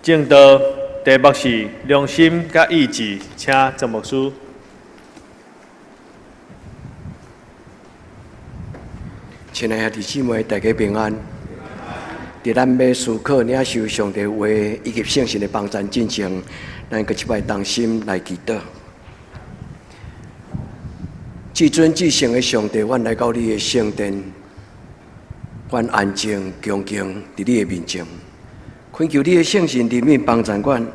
證道，題目是良心佮意志，請曾牧師。親愛的兄弟姊妹，大家平安。佇咱欲思考領受上帝話以及聖神的幫贊進前，咱閣一擺同心來祈禱。至尊至聖的上帝，阮來到你的聖殿，阮安靜恭敬佇你的面前，懇求你的聖神憐憫幫贊阮。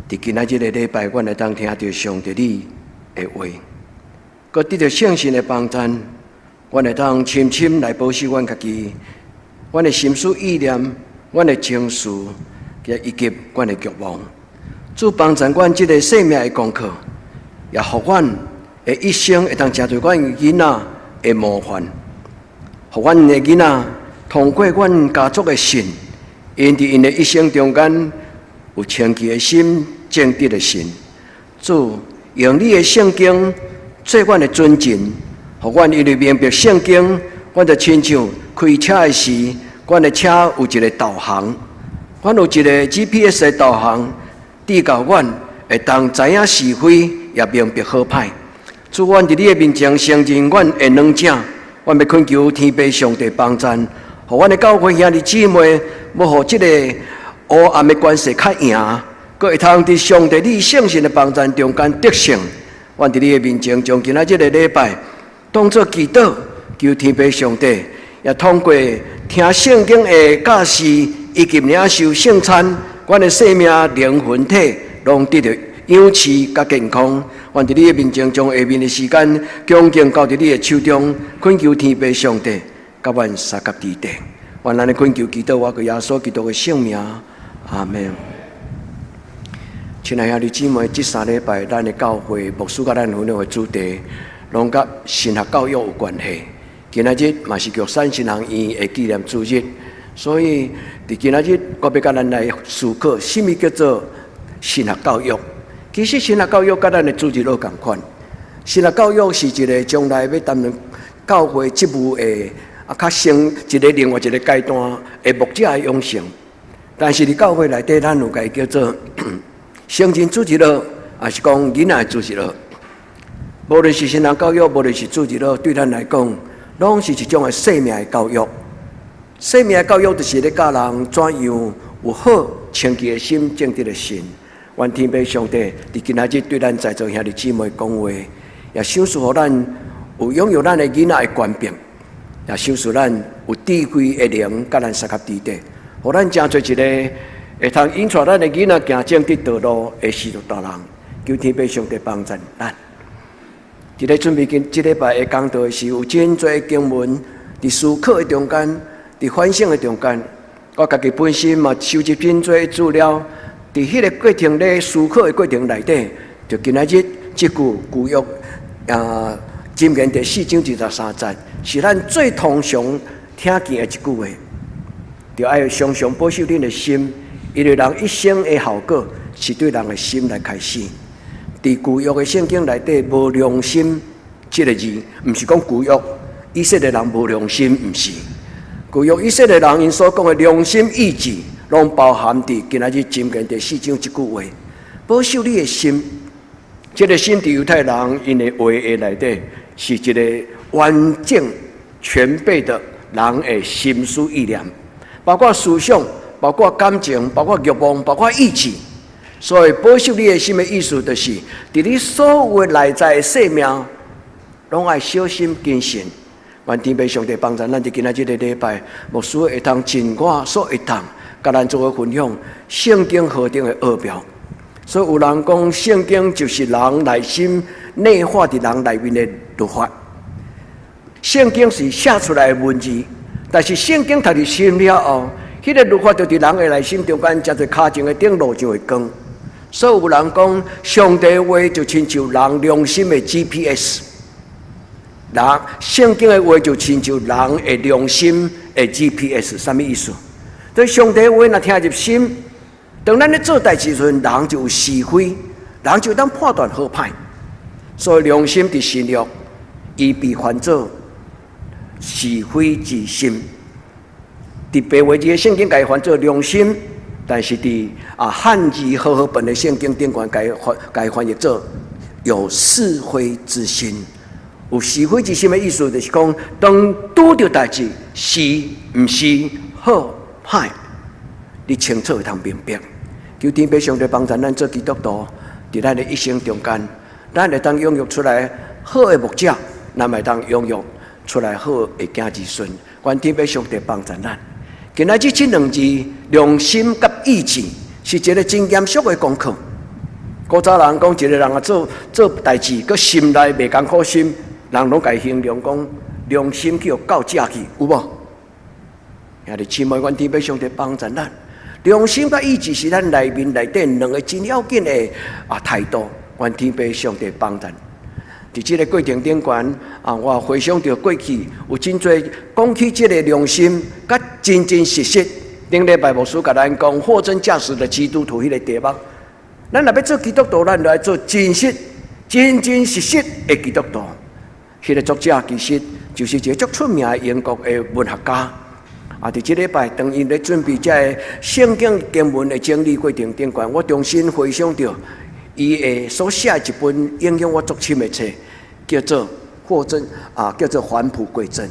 佇今仔日的禮拜，阮會當聽著上帝你的話，閣得著聖神的幫贊，阮會當深深來保守阮家己，阮的心思意念，阮的情緒，以及阮的慾望。主幫贊阮這个生命的功課，也予阮的一生會當成做阮囡仔的模範，予阮的囡仔通過阮家族的信，𪜶佇𪜶的一生中間有清潔的心、正直的心。主用你的聖經做阮的準繩，予阮因為明白聖經，阮就親像開車的時，阮的車有一个導航，阮有一个 GPS 的導航，指教阮會當知影是非，也明白好歹。主，阮佇你的面前承認阮的軟正，阮欲懇求天父上帝幫贊，予阮的教會兄弟姊妹，欲予這个黑暗的權勢較贏，閣會通佇上帝你聖神的幫贊中間得勝。阮佇你的面前，將今仔這个禮拜當做祈禱，求天父上帝，也通過聽聖經的教示，以及領受聖餐，阮的生命靈魂體攏得著養飼佮健康。阮佇你的面前，將下面的時間恭敬交佇你的手中，懇求天父上帝，佮阮相佮佇底。阮按呢懇求祈禱，我閣耶穌基督的聖名，阿們。親愛兄弟姊妹，這3禮拜咱的教會牧師佮咱分享的主題，攏佮神學教育有關係。今仔日嘛是玉山神學院的紀念主日，所以佇今仔日，我欲佮咱來思考，啥物叫做神學教育。其實神學教育佮咱的主日學仝款。神學教育是一个將來欲擔任教會職務的啊，較升一个另外一个階段的牧者的養成。但是佇教會內底，咱有共伊叫做成人主日學，抑是講囡仔的主日學。無論是神學教育，無論是主日學，對咱來講，攏是一種的生命的教育。生命的教育就是咧教人怎樣有好清潔的心、正直的心。願天父上帝佇今仔日對咱在座兄弟姊妹講話，也賞賜予咱有擁有咱的囡仔的權柄，也賞賜咱有智慧的靈，佮咱相佮佇底，予咱成做一个會通引帶咱的囡仔行正直道路的序大人。求天父上帝幫贊咱。佇咧準備今這禮拜的講道的時，有真濟經文佇思考的中間，佇反省的中間，我家己本身嘛收集真濟資料。佇彼个過程咧思考的過程內底，就今仔日這句舊約啊，箴言第四章二十三節，是咱最通常聽見的一句話，著愛常常保守恁的心，因為人一生的效果是對人的心來開始。佇舊約的聖經內底，無良心這个字，毋是講舊約以色列人無良心，毋是。舊約以色列人𪜶所講的良心意志，攏包含佇今仔日箴言第四章這句話：保守你的心。這个心佇猶太人𪜶的話的內底，是一个完整全備的人的心思意念，包括思想，包括感情，包括慾望，包括意志。所以保守你的心的意思，就是佇你所有的內在的生命，攏愛小心謹慎。願天父上帝幫助咱，佇今仔這个禮拜，牧師會當盡我所會當，佮咱做伙分享聖經何等的奧妙。所以有人講，聖經就是人內心內化佇人內面的律法。聖經是寫出來的文字，但是聖經讀入心了後，彼个律法就佇人的內心中間，誠濟跤前的頂路上的光。所以有人講，上帝的話就親像人良心的 GPS。人聖經的話就親像人的良心的 GPS，啥物意思？對上帝的話若聽入心，當咱咧做代誌時陣，人就有是非，人就當判斷好歹。所以良心佇新約，伊被翻做是非之心。佇白話字的聖經，共伊翻做良心、但是佇漢字和合本的聖經頂懸，共伊翻譯做有是非之心。有是非之心的意思，就是講，當拄著代誌是毋是好歹，你清楚會通明白。求天父上帝幫助咱做基督徒，佇咱的一生中間，咱會當養育出來好的牧者，咱會當養育出來好的囝兒孫。願天父上帝幫助咱。今仔日這兩字，良心佮意志，是一個真嚴肅的功課。古早人講，一個人啊做做代誌，閣心內袂甘苦心，人攏共伊形容講良心去予狗食去，有無？兄弟姊妹，願天父上帝幫助咱。良心佮意志是咱內面內底兩個真要緊的態度。願天父上帝幫助。佇這個過程頂懸啊，我回想著過去有真濟講起這個良心，佮真真實實。頂禮拜牧師共咱講貨真價實的基督徒彼個題目，咱若欲做基督徒，咱就愛做真實、真真實實的基督徒。彼個作者其實就是一個足出名的英國的文學家。佇這禮拜當𪜶咧準備這个聖經經文的整理過程頂懸，我重新回想著伊的所寫一本影響我足深的冊，叫做《貨真》啊，叫做《返璞歸真》。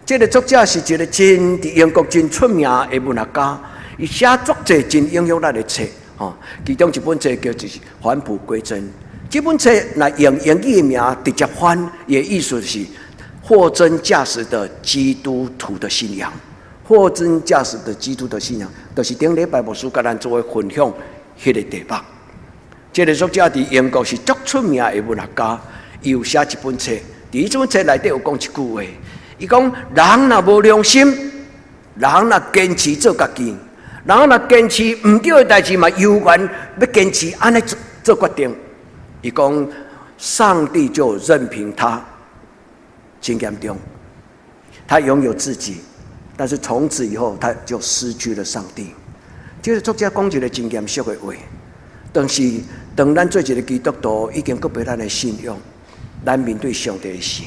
這个作者是一個真佇英國真出名的文學家，伊寫足濟真影響咱的冊，吼。其中一本冊叫做《返璞歸真》。這本冊若用英語的名直接翻，伊的意思是貨真價實的基督徒的信仰。貨真價實的基督的信仰，就是頂禮拜牧師共咱做伙分享彼个題目。這个作者佇英國是足出名的文學家，伊有寫一本冊，佇這本冊內底有講一句話，伊講人若無良心，人若堅持做家己，人若堅持毋對的代誌嘛，猶原欲堅持按呢做做決定，伊講上帝就任憑他，真嚴重，他擁有自己。但是從此以後，他就失去了上帝。這个作者講一个真嚴肅的話，但是當咱做一个基督徒，已經告別咱的信仰，咱面對上帝的時，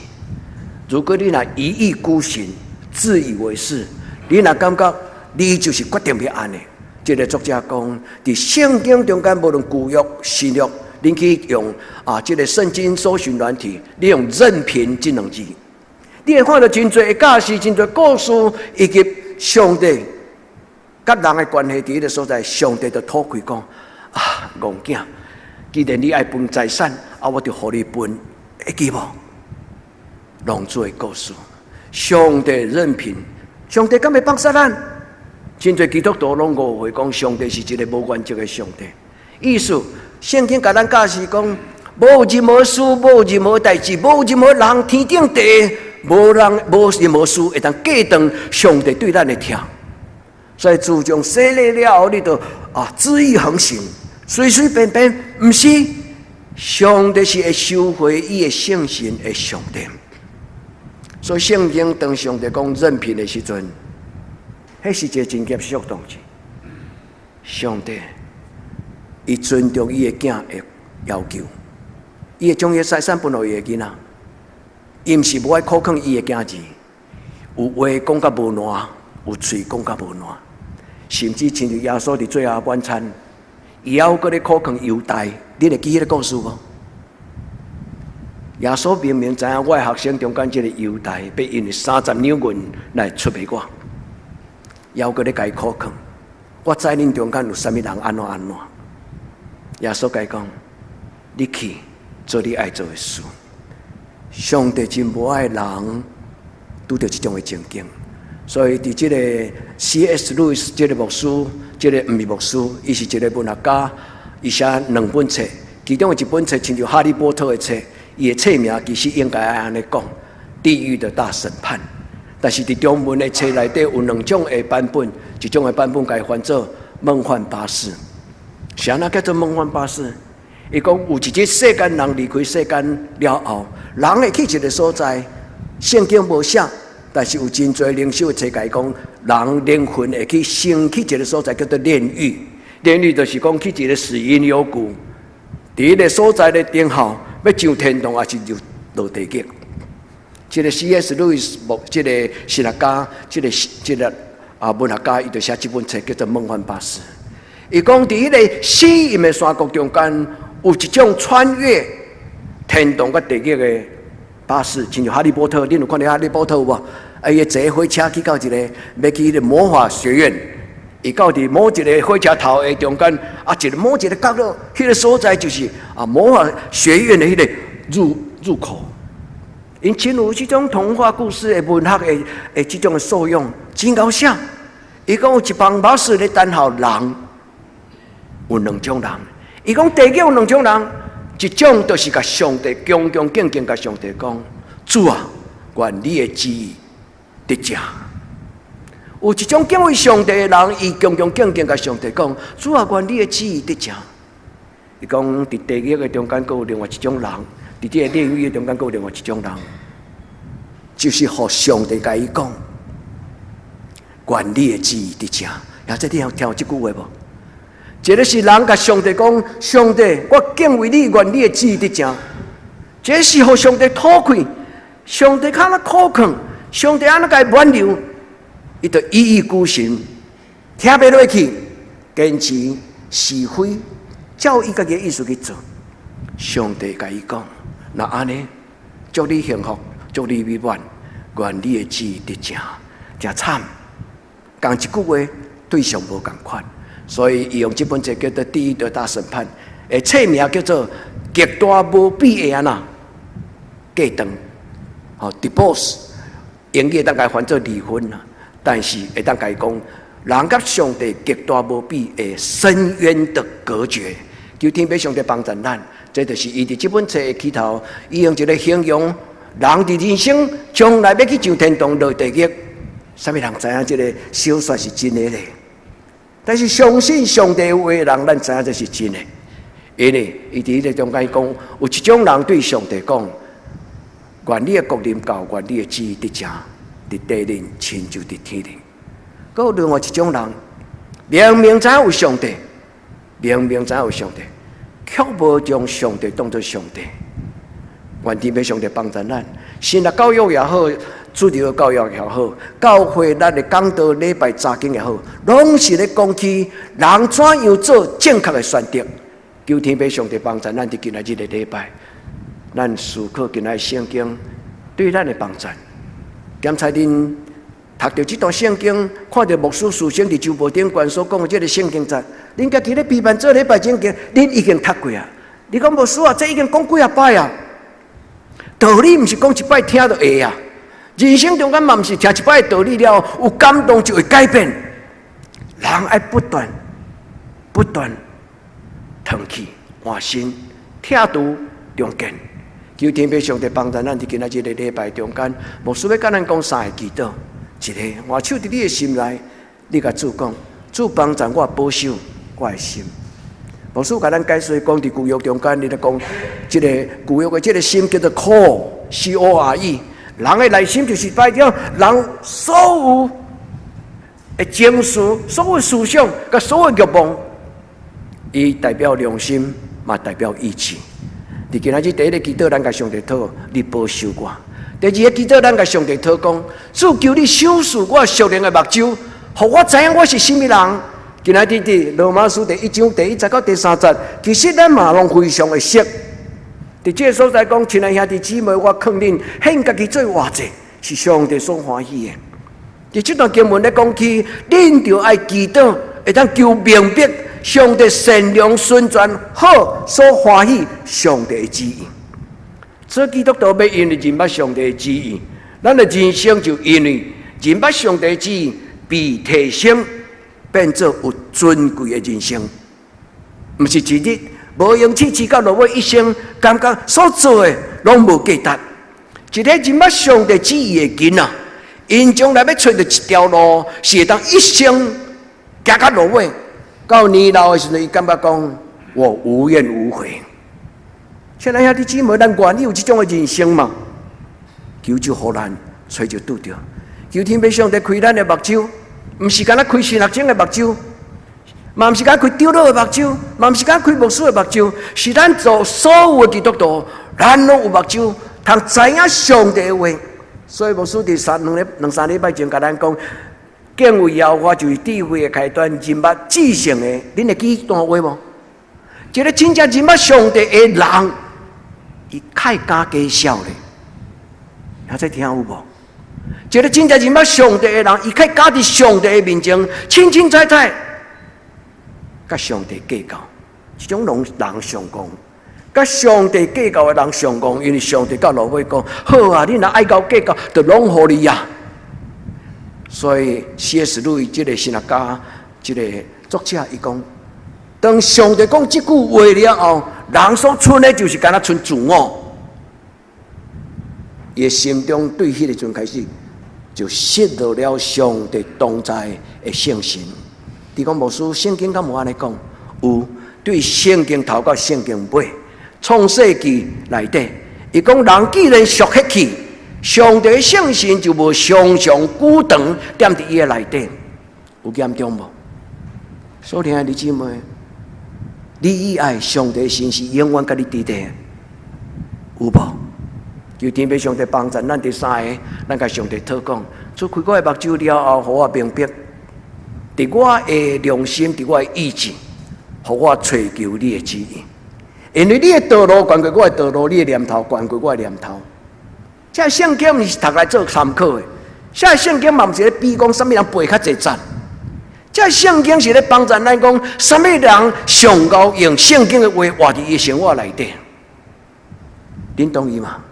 如果你若一意孤行、自以為是，你若感覺你就是決定欲按呢，這个作者講，佇聖經中間，無論舊約、新約，恁去用這个聖經搜尋軟體，你用任憑這兩字，你會看著真濟的教示、真濟故事，以及上帝佮人的關係，佇彼个所在，上帝就吐氣講：啊，戇囝，既然你愛分財產，我就予你分，會記無？浪子的故事，上帝任憑，上帝敢會放殺咱？真濟基督徒攏誤會講上帝是一个無原則的上帝。意思，聖經共咱教示講，無任何事，無任何代誌，無任何人，天頂地，無人無任何事會當隔斷上帝對咱的疼。所以自從洗禮了後，你就恣意橫行，隨隨便便，毋是，上帝是會收回伊的聖神的上帝。所以聖經當上帝講任憑的時陣，彼是一个真嚴肅代誌。上帝伊尊重伊的囝的要求，伊會將伊的財產分予伊的囡仔。伊毋是無愛苦勸伊的囝兒，有話講甲無爛，有喙講甲無爛，甚至親像耶穌佇最後晚餐，伊猶閣咧苦勸猶大，你會記彼个故事無？耶穌明明知影我的學生中間這个猶大，欲因為30兩銀來出賣我，猶閣咧共伊苦勸。我知恁中間有啥物人按怎按怎。耶穌共伊講：你去做你愛做的事。上帝真無愛人拄著這種的情景，所以佇這个 C.S. 路易斯這个牧師，這个毋是牧師，伊是一个文學家，伊寫兩本冊，其中的一本冊親像哈利波特的冊，伊的冊名其實應該愛按呢講，《地獄的大審判》。但是佇中文的冊內底有兩種的版本，一種的版本共伊翻做《夢幻巴士》。啥物叫做夢幻巴士？伊講有一日世間人離開世間了後，人會去一个所在，聖經無寫，但是有真濟靈修冊共伊講，人靈魂會去先去一个所在叫做煉獄。煉獄就是講去一个死蔭幽谷，佇彼个所在咧等候，欲上天堂抑是就落地獄。這个 C.S. 路易斯牧，這个神學家，這个文學家，伊就寫這本冊叫做《夢幻巴士》。伊講佇彼个死蔭的山谷中間，有一種穿越天堂佮地獄的巴士，親像哈利波特，恁有看著哈利波特有無？啊，伊坐火車去到一個欲去彼个魔法學院，伊到佇某一个火車頭的中間，啊，一个某一个角落，彼个所在就是魔法學院的彼个入口。𪜶真有這種童話故事的文學的這種的素養，真𠢕寫。伊講有一班巴士咧等候人，有兩種人。伊講地獄有兩種人，一種就是共上帝恭恭敬敬共上帝講：主啊，願你的旨意得成。有一種敬畏上帝的人，伊恭恭敬敬共上帝講：主啊，願你的旨意得成。伊講佇地獄的中間，閣有另外一種人。佇這个煉獄的中間，閣有另外一種人，就是予上帝共伊講，願你的旨意得成。也這你有聽過這句話無？一个是人共上帝講，上帝，我敬畏你，願你的旨意得成。這是予上帝討氣，上帝較怎苦勸，上帝按怎共伊挽留，伊就一意孤行，聽袂落去，堅持是非，照伊家己的意思去做。上帝共伊講。若按呢，祝你幸福，祝你美滿，願你的旨意得成，誠慘。仝一句話對象無仝款，所以伊用這本冊叫做《地獄的大審判》，的冊名叫做《極大無比的按怎隔斷》，吼，divorce，英語會當共伊翻做離婚啦，但是會當共伊講，人佮上帝極大無比的深淵的隔絕，求天父上帝幫助咱。這就是伊佇這本冊的起頭，伊用一个形容人佇人生將來欲去上天堂落地獄，啥物人知影這个小說是真的咧？但是相信上帝話的人，咱知影這是真的。因為伊佇彼个中間講，有一種人對上帝講：願你的國臨到，願你的旨意得成，佇地面親像佇天頂。閣有另外一種人，明明知影有上帝，明明知影有上帝，卻無將上帝當作上帝。願天父上帝幫助咱，神學教育也好，主日教育也好，教會咱的講道禮拜查經也好，攏是咧講起人怎樣做正確的選擇。求天父上帝幫助咱，佇今仔日的禮拜，咱思考今仔日聖經對咱的幫助。檢查恁讀著這段聖經，看著牧師事先佇周報頂懸所講的這个聖經節，恁家己咧備辦做禮拜前，恁已經讀過啊。你講牧師啊，這已經講幾仔擺啊？道理毋是講一擺聽就會啊。人生中間嘛毋是聽一擺道理了，有感動就會改變。人愛不斷、不斷轉去換新，拆除重建。求天父上帝幫助咱佇今仔日个禮拜中間，牧師欲共咱講三个祈禱。一个，換手佇你的心內，你共主講，主幫助我保守我的心。牧師共咱解釋講，佇舊約中間，伊咧講，這个舊約的這个心叫做 core，C O R E。人的內心就是代表人所有的情緒、所有思想、佮所有欲望，伊代表良心，嘛代表意志。佇今仔日第一个祈禱，咱共上帝討，你保守我；第二个祈禱，咱共上帝討講，主求你賞賜我屬靈的目睭，予我知影我是啥物人。今仔日佇羅馬書第1章第1節到第3節，其實咱嘛攏非常的熟。佇這个所在講，親愛兄弟姊妹，我勸恁獻家己做活祭，是上帝所歡喜的。佇這段經文咧講起，恁著愛祈禱，會當求明白上帝善良、純全、好所歡喜上帝的旨意。做基督徒欲因為認捌上帝的旨意，咱的人生就因為認捌上帝的旨意，被提升，變做有尊貴的人生，毋是一日無閒試試到落尾一生，感覺所做的攏無價值。一个認捌上帝旨意的囡仔，𪜶將來欲揣著一條路，是會當一生行到落尾，到年老的時陣，伊感覺講我無怨無悔。親愛兄弟姊妹，咱願意有這種的人生嗎？求主予咱揣著拄著，求天父上帝開咱的目睭，毋是干焦開神學生的目睭，嘛毋是干焦開長老的目睭，嘛毋是干焦開牧師的目睭，是咱做所有的基督徒，咱攏有目睭，通知影上帝的話。所以牧師佇三兩兩三禮拜前共咱講，敬畏耶和華就是智慧的開端，認捌至聖的。恁會記這段話無？一個真正認捌上帝的人，伊較會敢假笑咧。還在聽有無？一個真正認捌上帝的人，伊較會敢佇上帝的面前清清彩彩，佮上帝計較。這種人人上戇，佮上帝計較的人上戇，因為上帝到落尾講：好啊，你若愛佮我計較，就攏予你啊。所以 C.S. 路易這個神學家，這個作者，伊講：當上帝講這句話了後，人所賰的就是敢若賰自我。伊的心中對彼個陣開始就失落了上帝同在的信心。你講牧師，聖經敢無按呢講？有，對聖經頭到聖經尾，創世紀內底，伊講人既然屬血氣，上帝的聖神就無常常久長踮佇伊的內底，有嚴重無？所聽的弟姊妹，你以愛上帝的神是永遠佮你佇底，有無？求天父上帝幫助咱第三个，咱共上帝禱告，主開我的目睭了後，予我明白，佇我的良心，佇我的意志，予我揣求你的旨意。因為你的道路懸過我的道路，你的念頭懸過我的念頭。這聖經毋是讀來做參考的，這聖經嘛毋是咧比講啥物人背較濟節。這聖經是咧幫助咱講，啥物人上𠢕用聖經的話活佇伊生活內底。恁同意嗎？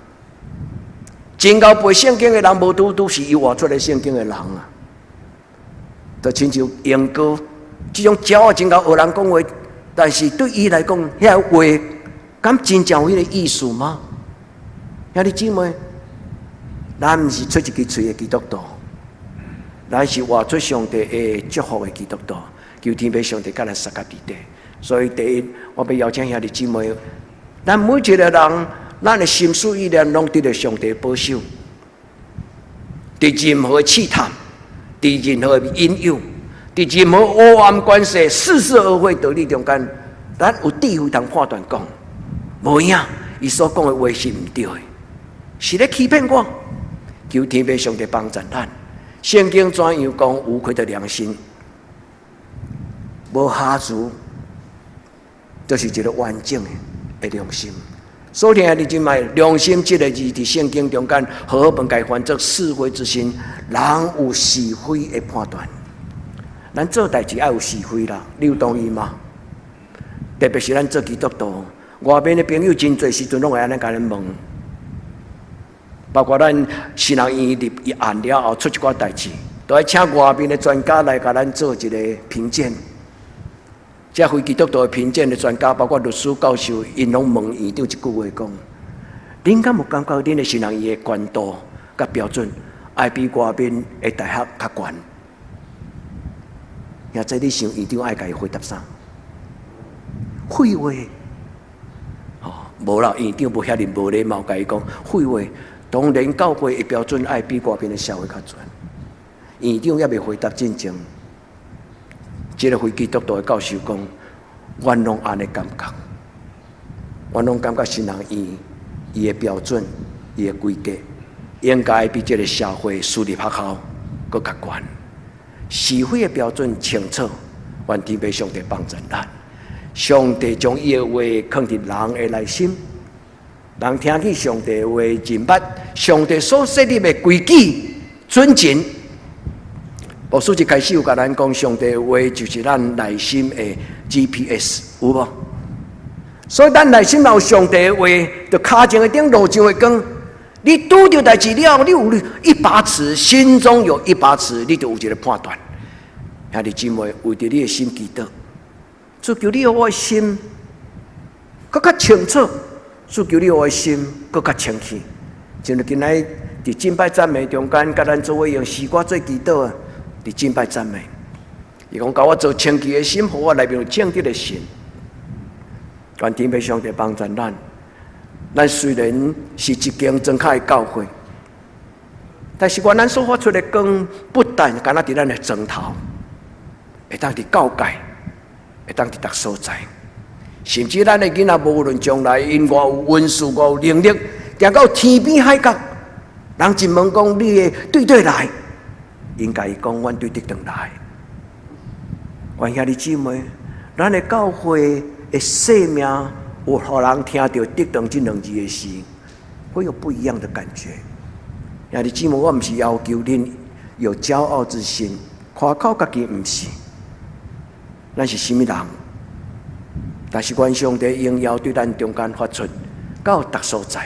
真𠢕背聖經的人，無拄拄是伊活出來聖經的人啊。就親像鸚哥這種鳥仔真𠢕學人講話，但是對伊來講，遐話敢真正有彼個意思嗎？兄弟姊妹，咱毋是出一支喙的基督徒，咱是活出上帝的祝福的基督徒。求天父上帝佮咱相佮佇底。所以第一，我欲邀請兄弟姊妹，咱每一個人，咱的心思意念攏得著上帝保守，佇任何試探，佇任何引誘，佇任何黑暗權勢、似是而非道理中間，咱有智慧通判斷講，無影，伊所講的話是毋對的，是咧欺騙我。求天父上帝幫助咱。聖經怎樣講無愧的良心，無瑕疵，就是一個完整的良心。所以你這擺良心這個字，佇聖經中間，和合本共翻做是非之心，人有是非的判斷。咱做代誌愛有是非啦，你有同意嗎？特別是咱做基督徒，外面的朋友真濟時陣攏會按呢共咱問，包括咱神學院入一案了後出一寡代誌，都愛請外面的專家來共咱做一個評鑑。這非基督徒的評鑑的專家，包括律師、教授，𪜶攏問院長一句話講：恁敢有感覺恁的神學院的懸度佮標準，愛比外面的大學較懸？現在你想院長愛共伊回答啥？廢話，吼，無啦，院長無遐爾無禮貌，共伊講廢話。當然教會的標準愛比外面的社會較懸。院長猶未回答進前，這個非基督徒的教授講，阮攏按呢感覺，阮攏感覺神學院伊的標準、伊的規格，應該比這個社會私立學校閣較懸。是非的標準清楚，願天父上帝幫助咱。上帝將伊的話囥佇人的內心，人聽見上帝的話，認捌上帝所設立的規矩準繩。牧師一開始有共咱講，上帝的話就是咱內心的 GPS，有無？所以咱內心若有上帝的話，就跤前的燈，路上的光。你拄著代誌了，你有一把尺，心中有一把尺，你就有一個判斷。兄弟姊妹，為著你的心祈禱，主求你予我的心閣較清楚，主求你予我的心閣較清氣。像今仔日佇敬拜讚美中間，佮咱做伙用詩歌做祈禱啊！佇敬拜讚美，伊講共我造清氣的心，予我內面有正直的神。願天父上帝幫助咱。咱雖然是一間莊跤的教會，但是願咱所發出的光，不但干焦佇咱的莊頭，會當佇教界，會當佇逐所在，甚至咱的囡仔無論將來𪜶偌有恩賜，偌有能力，行到天邊海角，人一問講你的對佗來？ 𪜶共伊講，阮對德堂來。願兄弟姊妹，咱的教會的生命有予人聽著德堂這兩字的時，會有不一樣的感覺。兄弟姊妹，我毋是要求恁有驕傲之心，誇口家己毋是，咱是啥物人？但是願上帝榮耀對咱中間發出到逐所在。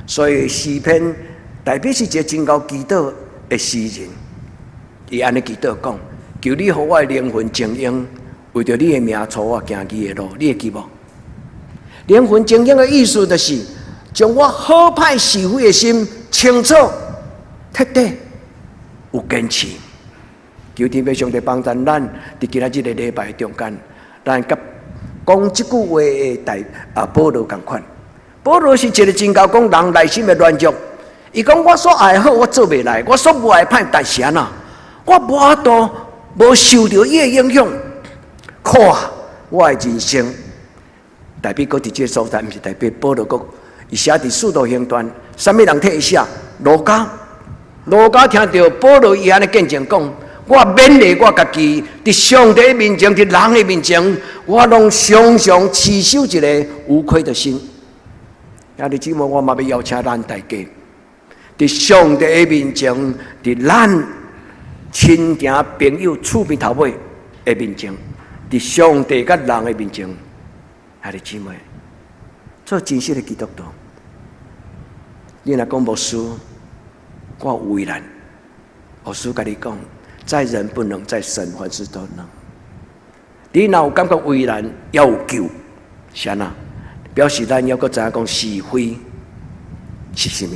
所以詩篇代表是一個真𠢕祈禱的詩人，伊按呢祈禱講：求你予我的靈魂精英，為著你的名帶我行義的路，你會記無？靈魂精英的意思就是將我好歹是非的心清楚、徹底、有堅持。求天父上帝幫助咱，佇今仔這个禮拜中間，咱佮講這句話的大啊保羅仝款。保羅是一個真𠢕講人內心的軟弱。伊講我所愛好，我做袂來；我所無愛歹，但是按怎？我無法度無受著伊的影響。苦啊！我的人生，代表閣佇這個所在，毋是代表保羅閣伊寫佇使徒行傳，啥物人替伊寫？路加，路加聽著保羅伊按呢見證講，我勉勵我家己，佇上帝面前，佇人的面前，我攏常常持守一个無虧的心。兄弟姊妹，我嘛欲邀請咱大家，佇上帝的面前，佇咱親情朋友厝邊頭尾的面前，佇上帝佮人的面前，兄弟姊妹，做真實的基督徒。你若講牧師，我有為難。牧師共你講，在人不能，在神凡事都能。你若有感覺為難，猶有救，是按怎？表示咱猶閣知影講是非是啥物。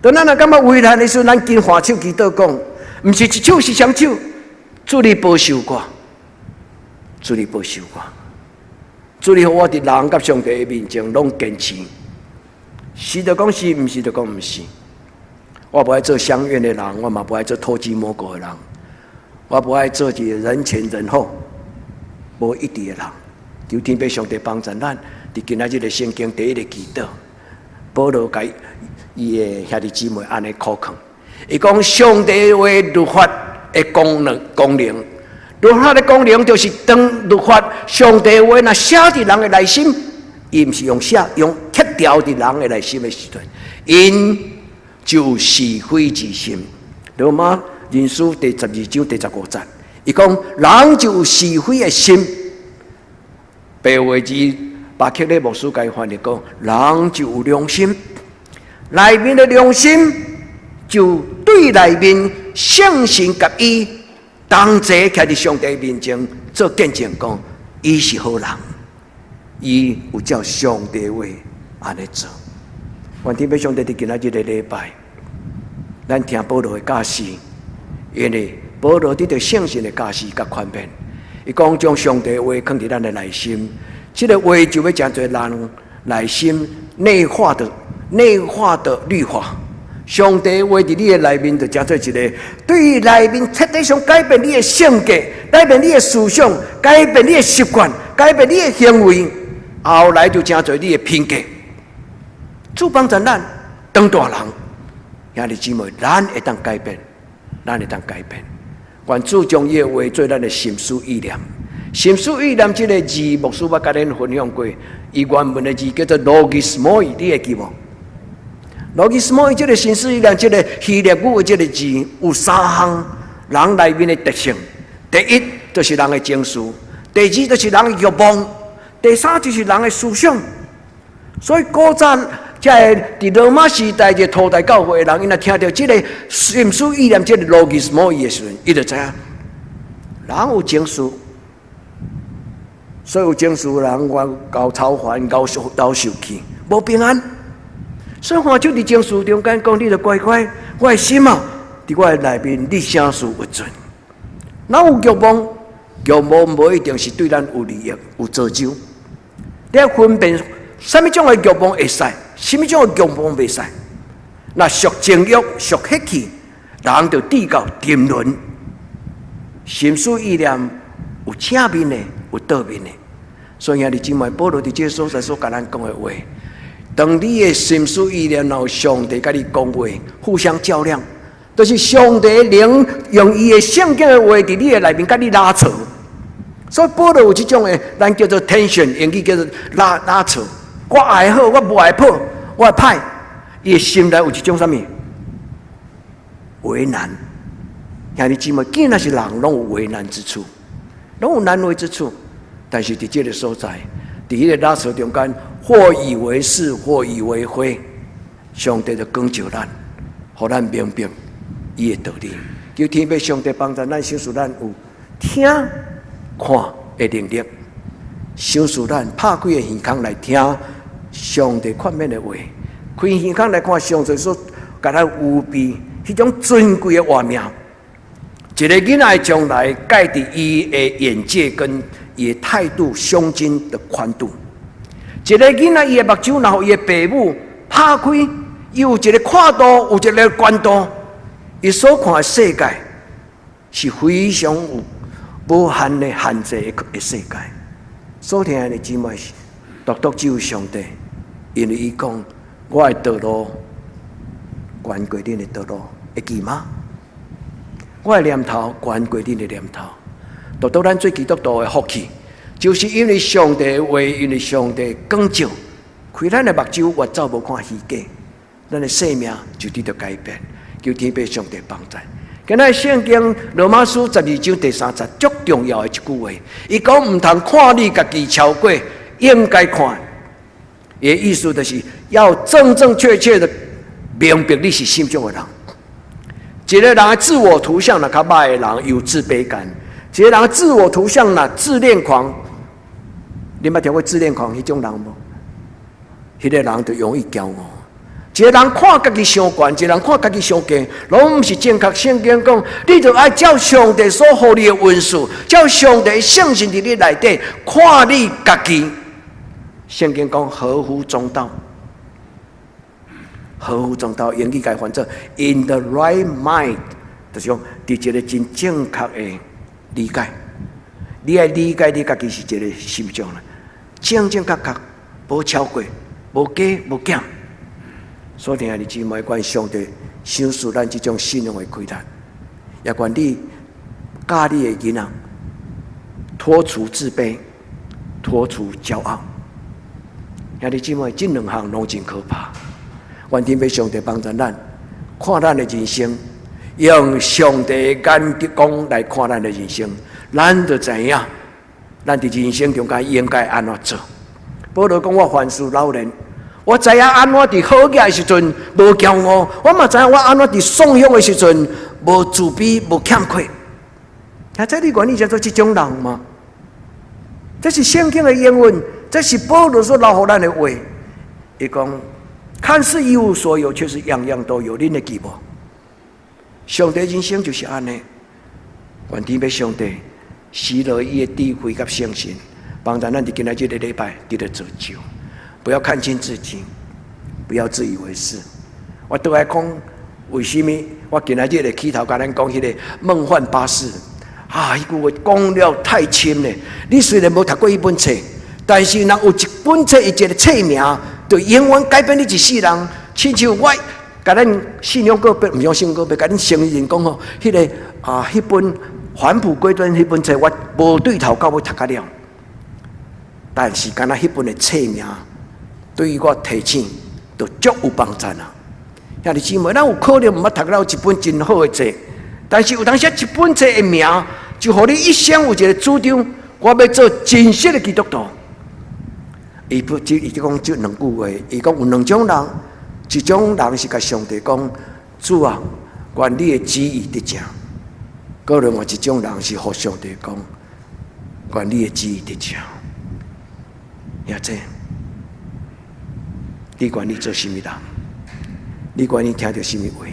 當咱若感覺為難的時陣，咱緊反手祈禱講，毋是一手是雙手，主你保守我，主你保守我，主你予我佇人佮上帝的面前攏堅持。是就講是，毋是就講毋是。我無愛做鄉願的人，我嘛無愛做偷雞摸狗的人，我無愛做一個人前人後無一致的人。求天父上帝幫助咱，佇今仔日的聖經第一个祈禱，保羅共伊的兄弟姊妹按呢苦勸，伊講上帝話律法的功能功能，律法的功能就是當律法上帝話若寫佇人的內心，伊毋是用寫，用刻條佇人的內心的時陣，𪜶就有是非之心。羅馬人書第12章第15節，伊講人就有是非的心。白話字巴克禮牧師共伊翻譯講，人就有良心，內面的良心就對內面聖神佮伊同齊徛佇上帝面前做見證，講伊是好人，伊有照上帝話按呢做。願天父上帝佇今仔這个禮拜，咱聽保羅的教示，因為保羅得著聖神的教示佮寬免。伊講將上帝話囥佇咱的內心，這个話就欲成做人內心內化的律法。上帝話佇你的內面，就成做一个對內面徹底上改變你的性格，改變你的思想，改變你的習慣，改變你的行為，後來就成做你的品格。主幫助咱當大人，兄弟姊妹，咱會當改變，咱會當改變。願主將伊的話做咱的心思意念。心思意念這个字，牧師捌共恁分享過。伊原文的字叫做 logismoi，你會記無？logismoi 這个心思意念，這个希臘語的這个字有三項人內面的特性。第一，就是人的情緒；第二，就是人的欲望；第三，就是人的思想。所以古早這个佇羅馬時代，這初代教會的人，𪜶若聽著這个心思意念，這个 logismoi 的時陣，伊就知影人有情緒，所以有情緒人，我𠢕操煩，𠢕受𠢕受氣，無平安。所以看就佇情緒中間講，你著乖乖，我的心啊，佇我的內面，你啥事為準？若有欲望，欲望無一定是對咱有利益、有造就。你愛分辨啥物種的欲望會使，啥物種的欲望袂使。若屬情欲、屬血氣，人就跌到沉淪。心思意念有正面的，有倒面的。所以兄弟姊妹，保羅佇這个所在所共咱講的話，當你的心思意念，若有上帝共你講話，互相較量。就是上帝的靈用伊的聖經的話佇你的內面共你拉扯。所以保羅有這種的，咱叫做 tension，英語叫做拉拉扯。我愛好，我無愛好，我愛歹，伊的心內有一種啥物為難。兄弟姊妹，既然是人，攏有為難之處，攏有難為之處。但是佇這个所在，佇彼个拉扯中間，或以為是，或以為非，上帝就光照咱，予咱明白伊的道理。求天父上帝幫助咱，賞賜咱有聽看的能力，賞賜咱拍開的耳孔來聽上帝勸勉的話，開耳孔來看上帝所共咱預備彼種尊貴的活命。一个囡仔的將來，蓋佇伊的眼界跟伊的態度、胸襟的寬度。一个囡仔伊的目睭，然後伊的爸母拍開，伊有一个闊度，有一个寬度，伊所看的世界是非常有無限的限制的世界。所聽的姊妹是，獨獨只有上帝，因為伊講我的道路懸過恁的道路，會記嗎？我的念頭懸過恁的念頭。獨獨咱做基督徒的福氣，就是因為上帝的話，因為上帝光照，開咱的目睭，越走無看虛假，咱的生命就得著改變。求天父上帝幫助。今仔聖經羅馬書12章第3節，足重要的一句話，伊講毋通看你家己超過應該看。伊的意思就是要正正確確的明白你是啥物種的人。一個人的自我圖像若較歹的人有自卑感；一個人的自我圖像若自戀狂，你捌聽過自戀狂彼種人無？彼個人就容易驕傲。一個人看家己傷懸，一個人看家己傷低，攏毋是正確。聖經講，你著愛照上帝所予你的恩賜，照上帝聖神佇你內底看你家己。聖經講合乎中道，合乎中道，英語共翻做 in the right mind，就是講佇一個真正確的理解。你愛理解你家己是一個啥物種人，正正確確，無超過，無加無減。所以，兄弟姊妹，願上帝賞賜咱這種信仰的開力，也願你教你的囡仔脫除自卑，脫除驕傲。兄弟姊妹，這兩項攏真可怕。願天父上帝幫助咱，看咱的人生，用上帝的眼光來看咱的人生，咱就知影，咱佇人生中間應該按怎做。保羅講：我凡事老練。我知影按怎佇好額的時陣無驕傲，我嘛知影我按怎佇爽享的時陣無自卑、無欠缺。啊，這你願意成做這種人嗎？這是聖經的應允，這是保羅所留予咱的話。伊講，看似一無所有，卻是樣樣都有。恁會記無？上帝人生就是按呢。願天父上帝賜落伊的智慧佮聖神，幫助咱佇今仔這个禮拜得著造就。不要看輕自己，不要自以為是。我都愛講，為啥物？我今仔日會起頭共咱講彼个夢幻巴士啊！彼句話講了太深咧。你雖然無讀過彼本冊，但是若有一本冊，伊一个冊名，就永遠改變你一世人。親像我共咱信仰告白，毋是信仰告白，共恁承認講吼，彼个啊，彼本返璞歸真彼本冊，我無對頭到尾讀甲了。但是，敢若彼本的冊名，對於我提醒，就足有幫助啦。兄弟姊妹，咱有可能毋捌讀了一本真好的冊，但是有當時一本冊的名，就予你一生有一個主張，我欲做真實的基督徒。伊不只伊就講這兩句話，伊講有兩種人，一種人是共上帝講，主啊，願你的旨意得成；閣另外一種人是予上帝講，願你的旨意得成。兄弟，你願意做啥物人？你願意聽著啥物話？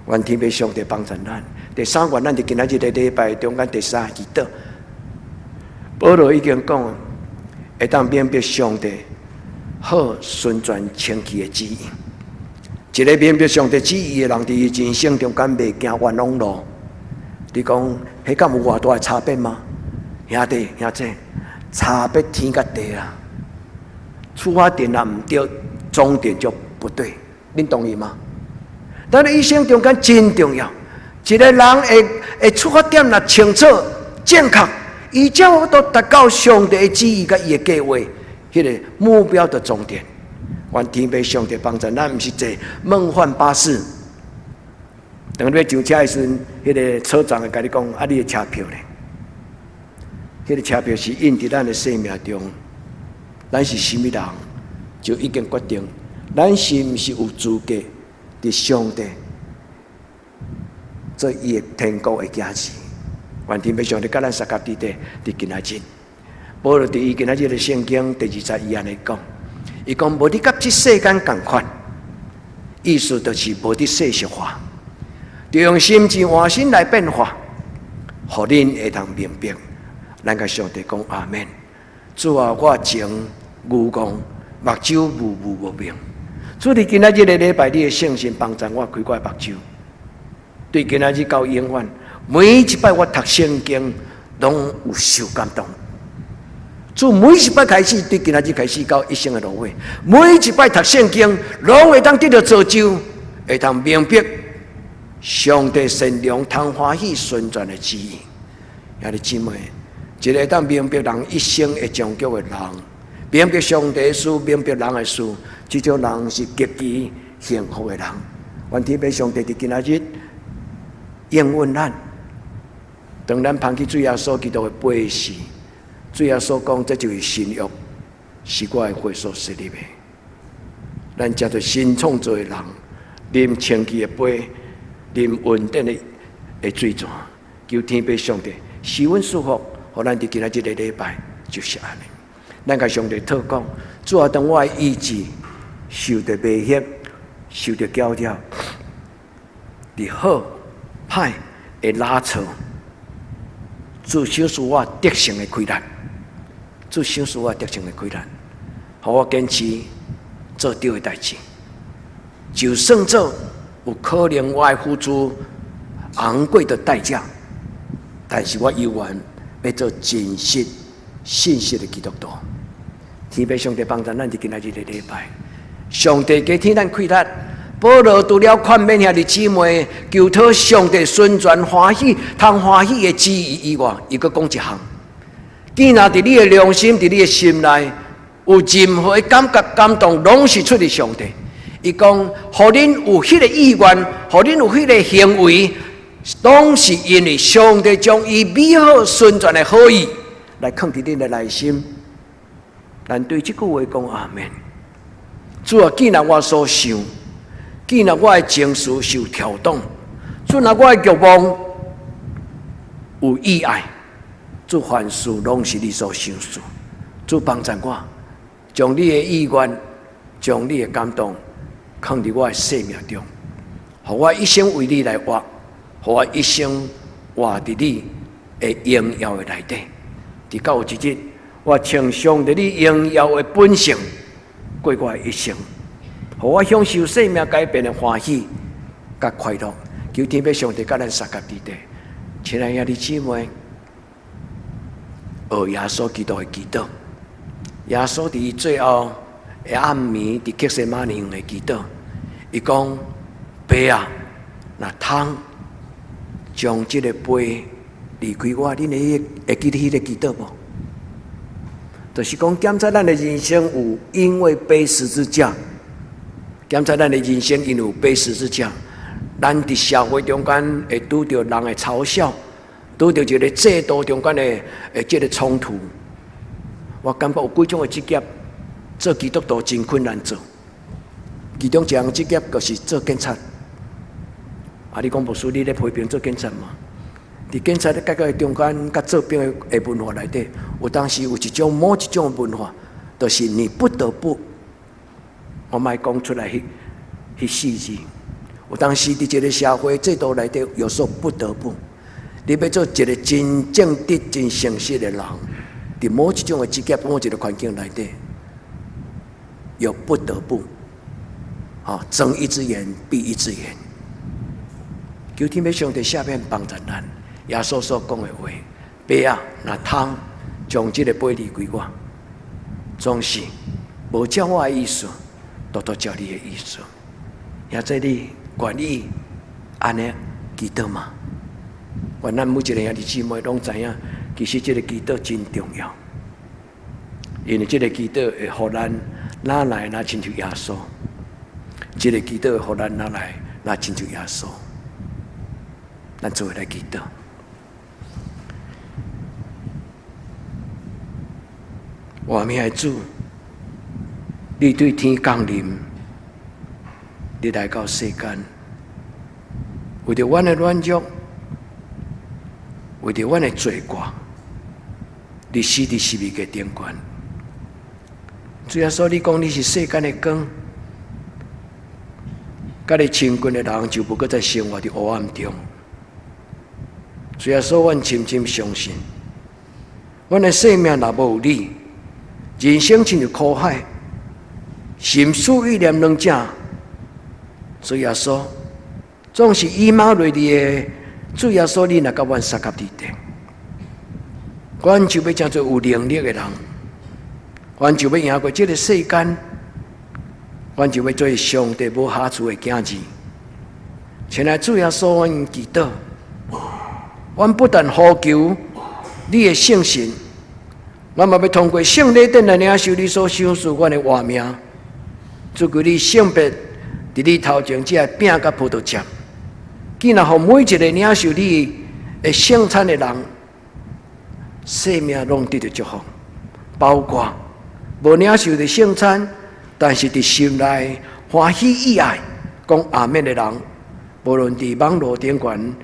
願天父上帝幫助咱。第三願，咱佇今仔日個禮拜中間第三祈禱。保羅已經講，會當明白上帝好純全清氣的旨意。一個明白上帝旨意的人，佇伊人生中間袂行冤枉路。你講，彼敢有偌大的差別嗎？兄弟兄姊，差別天佮地啊！出發點若毋對，終點就不對。恁同意嗎？咱的一生中間真重要。一个人的出發點若清楚正確，伊才有法度達到上帝的旨意佮伊的計劃，彼個目標的終點。願天父上帝幫助咱，毋是坐夢幻巴士。當你欲上車的時陣，彼個車長會共你講：啊，你的車票咧？彼個車票是印佇咱的生命中，咱是啥物人，就已經決定，咱是毋是有資格佇上帝做伊的天國的囝兒。願天父上帝佮咱相佮佇佇今仔日，保羅佇伊今仔日的聖經第二節伊按呢講，伊講無佇佮這世間仝款，意思就是無佇世俗化，著用心智換新來變化，予恁會通明白。咱共上帝講阿們。主啊，我情愚戇，目睭霧霧無明。主，你今仔日個禮拜，你的聖神幫助我開我的目睭。對今仔日到永遠，每一擺我讀聖經，攏有受感動。主每一擺開始，對今仔日開始到一生的落尾，每一擺讀聖經，攏會當得著造就，會當明白上帝善良、通歡喜、純全的旨意。兄弟姊妹，一個會當明白人一生的終局的人，明白上帝的事，明白人的事，這種人是極其幸福的人。願天父上帝佇今仔日應允咱，當咱捧起主耶穌基督的杯時，主耶穌講：這就是新約，是我的血所設立的。咱成做新創造的人，啉清氣的杯，啉穩定的水泉，求天父上帝賜阮祝福，予咱佇今仔這個禮拜就是按呢。咱共上帝禱告，主啊，當我的意志受著迷惑、受著攪擾，佇好歹的拉扯，主賞賜我得勝的氣力，主賞賜我得勝的氣力，予我堅持做對的代誌。就算做有可能我愛付出昂貴的代價，但是我猶原欲做真實、信實的基督徒。天父上帝幫助咱佇今仔日的禮拜，上帝加添咱氣力。保羅除了勸勉兄弟姊妹，求討上帝純全歡喜、通歡喜的旨意以外，伊閣講一項：既然佇你的良心、佇你的心內有任何的感覺、感動，攏是出自上帝。伊講，予恁有彼個意願，予恁有彼個行為，攏是因為上帝將伊美好純全的好意來囥佇恁的內心。咱對這句話講阿們。主啊，既然我所想，既然我的情緒受挑動，主若我的欲望有意愛，主凡事攏是你所賞賜。主幫助我，將你的意願，將你的感動，囥佇我的生命中，予我一生為你來活，予我一生活佇你的榮耀的內底。直到有一日，我穿上帝你榮耀的本性，過我的一生，予我享受生命改變的歡喜佮快樂。求天父上帝佮咱相佮佇底，親愛兄弟姊妹，學耶穌基督的祈禱。耶穌佇最後的暗暝，佇客西馬尼園的祈禱，伊講：爸啊，若通將這個杯離開我，恁會記得彼個祈禱無？就是講，檢查咱的人生有因為背十字架，檢查咱的人生因為背十字架，咱佇社會中間會拄著人的嘲笑，拄著一個制度中間的這個衝突。我感覺有幾種的職業，做基督徒真困難做。其中一項職業就是做警察。啊，你講牧師，你咧批評做警察嗎？佇警察咧佮中間佮做兵的文化內底，有當時有一種某一種文化，就是你不得不，我莫講出來彼四字。有當時佇這個社會制度內底，有時候不得不，你欲做一個真正直、真誠實的人，佇某一種的職業、某一個環境內底，有不得不，啊，睜一隻眼閉一隻眼。求天父上帝赦免幫助咱。耶穌所講的話，爸啊，若通將這個杯離開我，總是無照我的意思，獨獨照你的意思。也這你願意按呢祈祈禱嘛。願咱每一個兄弟姊妹攏知影，其實這个祈禱真重要，因為這个祈禱會予咱愈來愈親像耶穌，這个祈禱會予咱愈來愈親像耶穌。咱做伙來祈禱。活命的主，你對天降臨，你來到世間，為著阮的軟弱，為著阮的罪過，你死佇十字架頂懸。主耶穌，你講你是世間的光，佮你親近的人就無閣再生活佇黑暗中。主耶穌，阮深深相信，阮的生命若無有你，人生親像苦海，心思意念攏正。主耶穌，總是以馬內利的主耶穌，你若佮阮相佮佇底，阮就欲成做有能力的人，阮就欲贏過這个世間，阮就欲做上帝無瑕疵的囝兒。親愛主耶穌，阮祈禱，阮不但呼求你的聖神，阮嘛欲通過聖禮典來領受你所賞賜阮的活命。祝求你聖別佇你頭前這个餅佮葡萄汁，既然予每一个領受你的聖餐的人，生命攏得著祝福，包括無領受著聖餐，但是佇心內歡喜意愛講阿們的人，無論佇網路頂懸，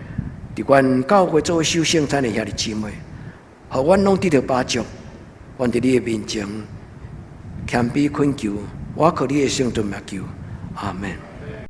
佇阮教會做守聖餐的兄弟姊妹，予阮攏得著飽足。阮佇你的面前謙卑懇求，倚靠你的聖尊名求，阿們。